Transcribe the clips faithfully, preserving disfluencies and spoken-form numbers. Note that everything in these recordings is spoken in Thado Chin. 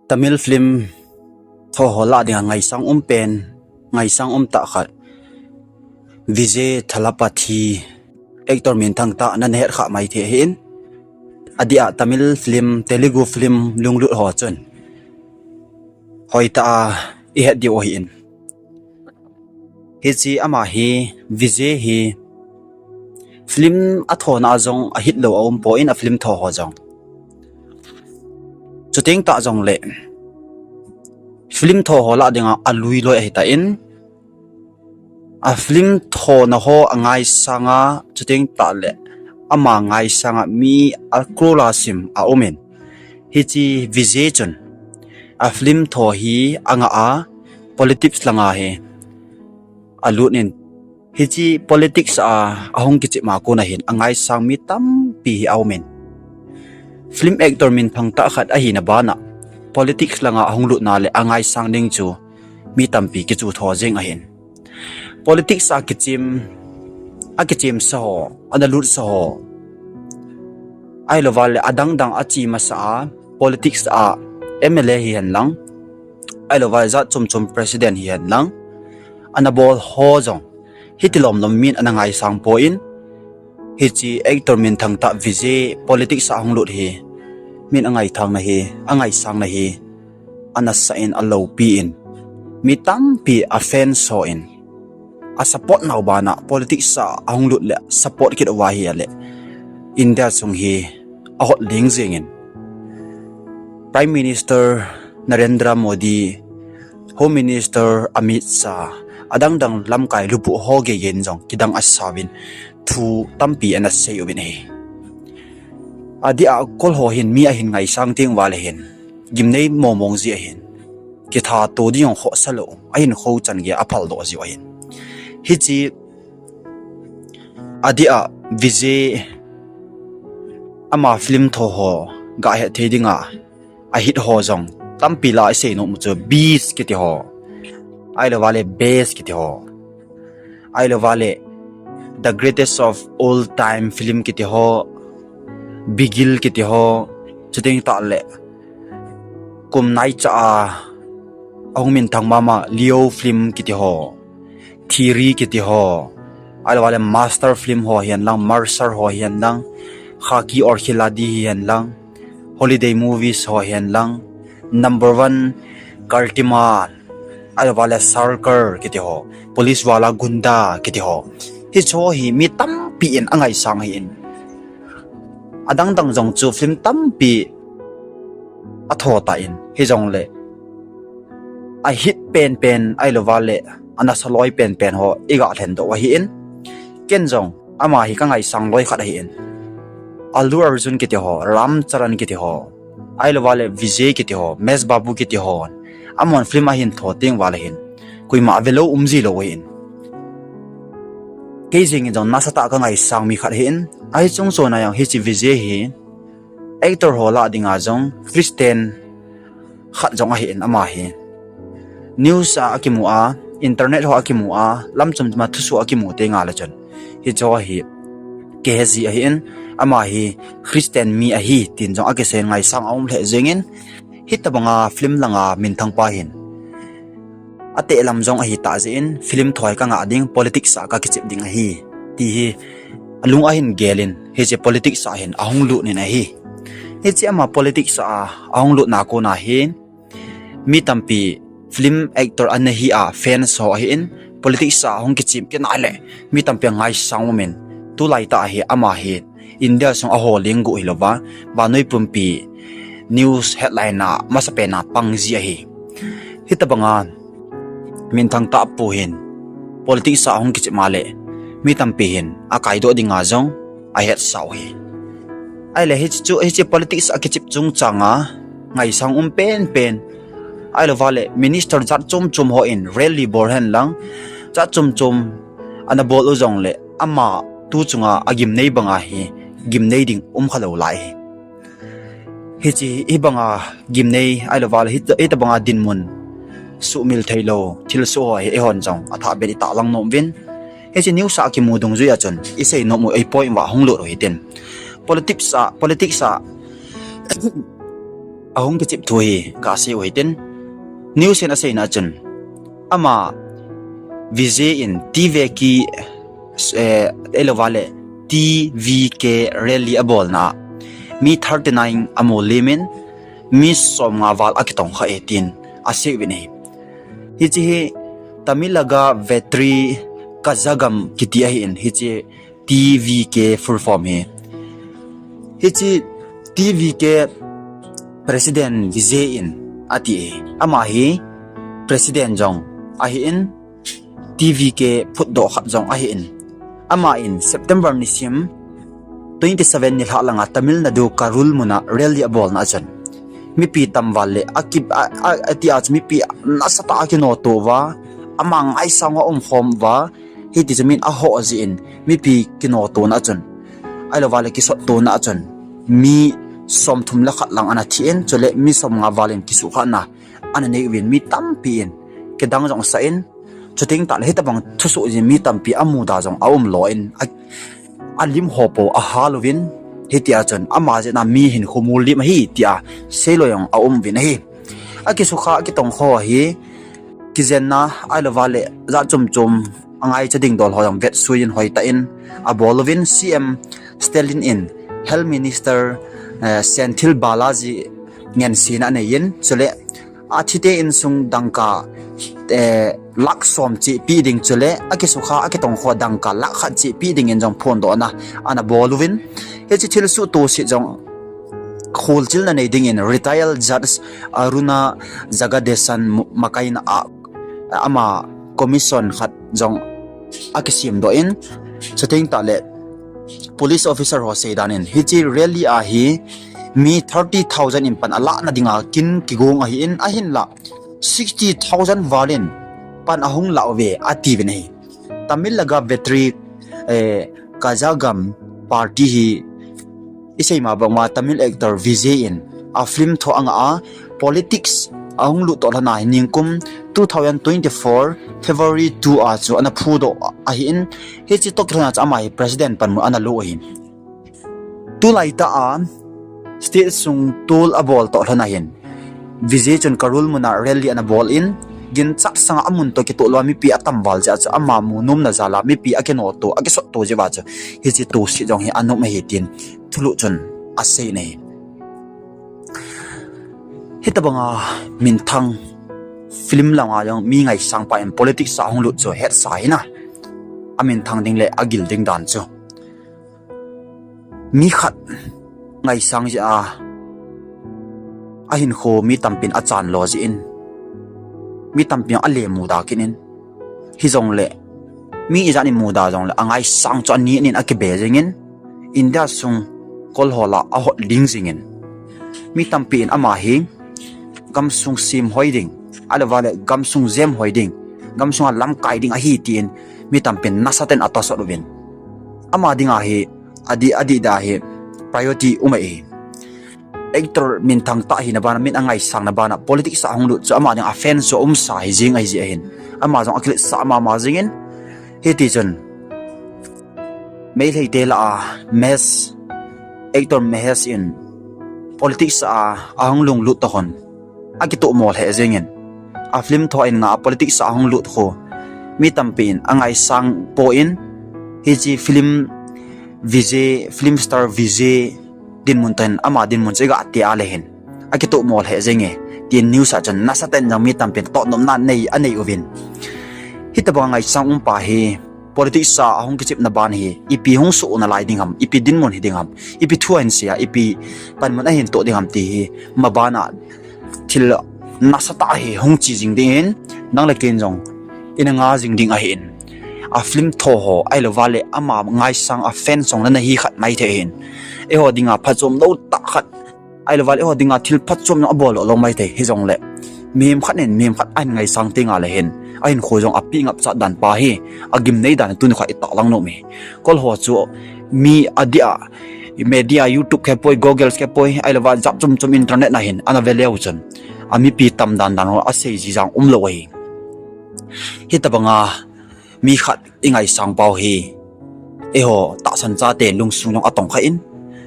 Tamil film tho ho lah dinga ngaisang um pen, ngaisang um tah khat, Vijay Thalapathy, actor minthang tah, nana het kha mai thei ahin. Adeh a Tamil film, Telugu film lunglut ho chun hoitah a ihet diu ahin. Hiche ama hi, Vijay hi, film athona jong ahit lou aumpoi, a film tho ho jong. Chuteng tah jongle, film tho ho lah dinga alui loi ahitan, a film thona ho angaisanga, chuteng tahle ama ngaisanga mi a crore a sim aumin. Hiche Vijay chun a film tho hi angah a, politics langa hi alut in, hiche politics a ahung kichep ma kona hin angaisang mi tampi hi aumin. Film actor minthang tah khat ahina bana politics langa ahung lutna le angaisang ding chu mi tampi kichu tho jeng ahin. Politics a kichem, akichem sa ho, analut sa ho, ahilouva le adangdang ache masa a, politics a M L A hihen lang, ahilouva le jat chom chom president hihen lang, anabol ho jong hiti lom lom min ana ngaisang poi. Hiche actor minthang tah Vijay politics a ahung lut hi min angaithang na hi, angaisang na hi, anasa in, aloupi in, mi tampi a fans ho in asupport nau bana politics a ahung lut le support kit uva ahile India chung hi ahot ling jengin, Prime Minister Narendra Modi, Home Minister Amit Shah, adangdang lamkai lubuh ho geiyin jong kidang asauvin, thu tampi ana sei uvin ahi. Adeh a kol ho hin mi ahin ngaisang teng uva le hin gimnei momong ji ahin, kithat to ding jong khohsa lou, ahinkho chan gei a aphaldoh jiu ahin. Hiche adeh a Vijay ama film tho ho gahet thei dinga ahit ho jong tampi la isei nom u chu Beast kiti ho, ahilouva le Best kiti ho, ahilouva le The Greatest of All Time Film kiti ho, Bigil kiti ho, chuteng tahle kum naicha a ahung minthang mama Leo Film kiti ho, Thiri kiti ho, ahilouva le Master Film ho hihen lang, Marshal ho hihen lang, Khaki aur Khiladi hihen lang, Holiday Movies ho hihen lang, Number One, Kartiman, ahilouva le Sarkar kiti ho, Police Wala Gunda kiti ho, hiche ho hi mi tampi in angaisang ahin. Adangdang jong chu film tampi atho tan, hijongle ahit penpen ahilouva le anasa loi penpen ho iga lhendoh u ahin. Ken jong ama hi kangaisang loi khat ahin. Allu Arjun kiti ho, Ram Charan kiti ho, ahilouva le Vijay kiti ho, Mahesh Babu kiti ho, amahon film ahin tho teng uva le hin koima avelou umji lou ahin. Kei jengin jong nasatah a kangaisang mi khat ahin. Ahi chungchona jong hiche Vijay hi actor ho lah dinga jong Christian khat jong ahin ama hi. News a akimu a, internet ho akimu a, lamchom chom a thusoh akimu tengle chun hiche ho hi kihe ji ahin, ama hi Christian mi ahi tin jong akisei in ngaisang aum lheh jengin, hitobanga film langa minthang pa hin ateh lam jong ahitah jeh in film tho hi kangah ding, politics a kakichep ding ahi, ti hi alung ahin gelin, hiche politics a hin ahung lut in ahi. Hiche ama politics a ahung lutna kona hin mi tampi film actor ana hi a fans ho ahin, politics a ahung kichep kit na le mi tampi angaisang umin, tulaitah hi ama hi India sung a ho lengguh hilouva, vannoi pumpi news headline a masapen a pangji ahi. Hitobanga minthang tah pu hin politics a ahung kichep ma le mi tampi hin akaidoh dinga jong ahetsau hi. Ahile hiche chu, hiche politics a kichep chungchanga ngaisang um penpen, ahilouva le minister jat chom chom ho in rally bol hen lang, jat chom chom ana bol u jongle ama tu chunga agimnei banga hi gimnei ding um khalou lai hi. Hiche hibanga gimnei ahilouva le hita, hitobanga dinmun suhmil theilou thilsoh ho hi eihon jong athah beh in itahlang nom uvin. Hiche news a kimu dungjui a chun isei nom u eipoint uva hung lut u hitin, politics a, politics a ahung kichep thu hi kasei u hitin. News in aseina chun, ama Vijay in T V K, eh, eilovale T V K rally abolna mi thirty nine amu limin mi somnga val akitongkha e tin asei uvin ahi. Hiche hi Tamilnaga Vetri Kazhagam kiti ahin, hiche T V K full form hi. Hiche T V K President Vijay in ati e. Ama hi President jong ahin, T V K phutdoh khat jong ahin. Ama in September nisim twenty seven nilhah langa Tamil Nadu Karul muna rally abolna achun, mipi tamval le aki, a, a, ati a chu mipi nasatah a akinoto uva, ama ngaisang uva umkhom uva, hiti chu min aho jin, mipi kinotona achun, eilovale kisottona achun, mi somthum le khat lang ana thi in, chule mi somnga val in kisukhahna ana nei uvin, mi tampi in kidang jong asah in, chuteng tahle hitobang thusoh jin mi tampi amuda jong aumlou in, a, alim ho pou ahal uvin, hitia chun ama jeh a mi hinkho mulim ahi tia seilou jong aum uvin ahi. Akisukha, akitongkha hi, kijenna eilovale jat chom chom angaicha dingdol ho jong vetsui in hoitah in abol uvin, C M Stalin in Health Minister, eh, Senthil Balaji ngensena anei in, chule athite insung dangka, eh, lakh som cheh peh ding, chule akisukha, akitongkha dangka lakh khat cheh peh dingin jong phondohna ana bol uvin, hiche thilsoh toset jong kholchilna nei dingin retired Judge Aruna Jagadesan mu-, makaina a, ama commission khat jong akisemdoh in, chuteng tahle police officer ho seidan in, hiche rally a hi mi thirty thousand in pan alahna dinga kin kigong ahin, ahinla sixty thousand val in pan ahung lah uve atiuvin ahi. Tamilnaga Vetri, eh, Kazhagam Party hi isei ma bang uva Tamil actor Vijay in a film tho anga a politics ahung lut toh lhon a hi ningkum two thousand twenty-four February two a chu ana phudoh ahin, hiche toh kilhon a chu ama hi president panmun ana lo ahin. Tulaitah a state sung tol abol toh lhon ahin, Vijay chun Karul muna rally ana bol in, ginchat sanga amun toh kitoh louva mipi atamval jeh a chu ama mu nomna jal a mipi akinoto, akisotto jeh uva chu hiche toset jong hi ana um ahi tin thulhuh chun asei in ahi. Hitobanga minthang film langa jong mi ngaisangpa in politics a hung lut chu hetsa hina, aminthang ding le agil ding dan chu. Mi khat ngaisang jeh a ahinkho mi tampin achan lo jeh in, mi tampin ale muda kit in, hijongle mi ijat in muda jongle angaisang chu ani in akibe jengin, India sung kolho lah a ahot ling jengin, mi tampi in ama hi gamsung semhoi ding, ahilouleh gamsung jemhoi ding, gamsunga lamkai ding ahi tin mi tampin nasatah in atosot uvin, ama dinga hi adih, adih da hi priority um ahi. Actor minthang tah hina bana, min angaisangna bana politics a hung lut chu ama dinga fans chu umsa hi jeng ahi jeh ahin, ama jong akiletsah mama jengin, hitichun Meitei te lah a Mahesh, actor Mahesh in politics a ahung lunglut toh khun akitohmo lheh jengin, a film tho in nga a politics a ahung lut khu mi tampi in angaisang poi, hiche film Vijay, film star Vijay dinmun toh hin ama dinmun chu iga tia le hin akitohmo lheh jenge, tin news a chun nasatah in jong mi tampin tohnopna anei, anei uvin. Hitobang ngaisang umpa hi politics a ahung kichepna ban hi ipi hung soh nalai ding ham, ipi dinmun hi ding ham, ipi thu ahin sei a, ipi panmun ahin toh ding ham ti hi mabana thil nasatah hi hung che jing dingin, nang le ken jong ina nga jing ding ahin. A film tho ho, ahilouleh ama ngaisang a fan jong lana hi khat maithei ahin. Eiho dinga phachom lou tah khat, ahilouleh eiho dinga thil phachom jong abol lou maithei, hijongle mihem khat in mihem khat ahin ngaisang tengle hin ahinkho jong apeh ngapchat dan pa hi, agimnei dan tuni kha itahlang nom e. Kolho chu mi adih a media, YouTube khe poi, Google khe poi, ahilouleh jat chom chom internet a hin ana ve leu chun, a mipi tam dan dan ho asei ji jang umlou ahi. Hitobanga mi khat ingaisang pau hi eiho tahsan chate lungsung jong atongkha in,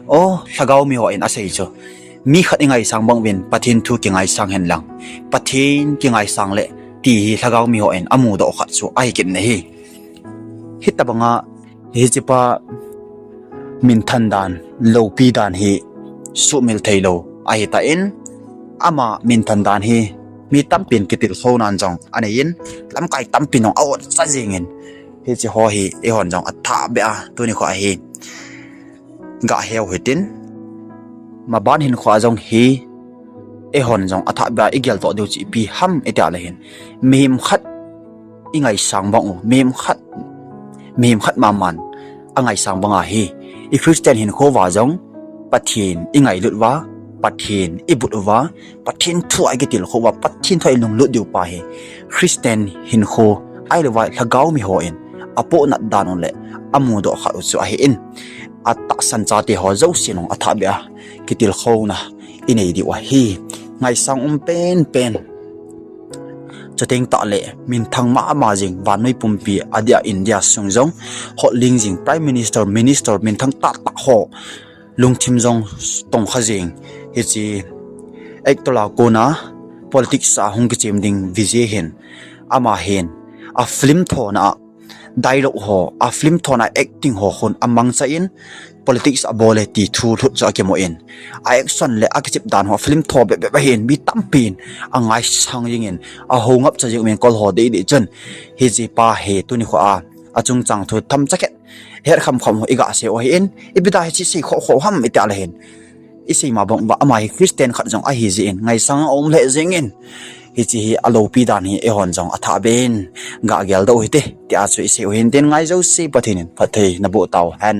o, lhagao mi hon asei chu, Mi khat ingaisang bang uvin Pathen thu kingaisang hen lang, Pathen kingaisang le ti hi lhagao mi hon amudoh khat chu ahi kit in ahi. Hitabanga hichepa minthan dan, loupi dan hi suhmil theilou ahitan, ama minthan dan hi mi tampin kitilkhou nan jong anei in, lamkai tampin jong a-ot cha jingin, hiche ho hi eihon jong athah beh a tuni kho ahi gah heu hitin, maban hinkho a jong hi eihon jong athah beh a igel toh diu chu ipi ham itia le hin, mihem khat ingaisang bang u, mihem khat, mihem khat maman angaisang banga hi, i Christian hinkho uva jong Pathen ingailut uva, Pathen ibut uva, Pathen thu a ikitilkhou uva, Pathen thu a ilunglut diu pa hi Christian hinkho ahilouva lhagao mi hon apohnat dan u le amudoh khat u chu ahin, atahsan chate ho jousen jong athah beh a kitilkhouna inei diu ahi. Ngaisang um penpen. Chuteng tahle minthang mama jing vannoi pumpi adia India sung jong hotling jing Prime Minister, Minister minthang tahtah ho lungthim jong tongkha jing hiche actor a kona politics a hung kichem ding Vijay hin, ama hin a film thona a dialogue ho, a film thona acting ho khun amangcha in, politics abol e ti thu lhut chu akimu in, a action le akichep dan ho film tho bep bep ahin mi tampin angaisang jingin, ahou ngapcha jing umin kol ho deidei chun, hichepa hi tuni kho a achungchang thu themcha khat het khamkham ho iga sei u ahin, ipi dia hiche sei khohkhoh ham itia le hin, isei ma bang uva ama hi Christian khat jong ahi jeh in ngaisang aum lheh jengin, hiche hi aloupi dan hi eihon jong athah beh in gah geldoh u hite tia chu isei u hin tin, ngai jouse Pathen in phatthei naboh tauhen.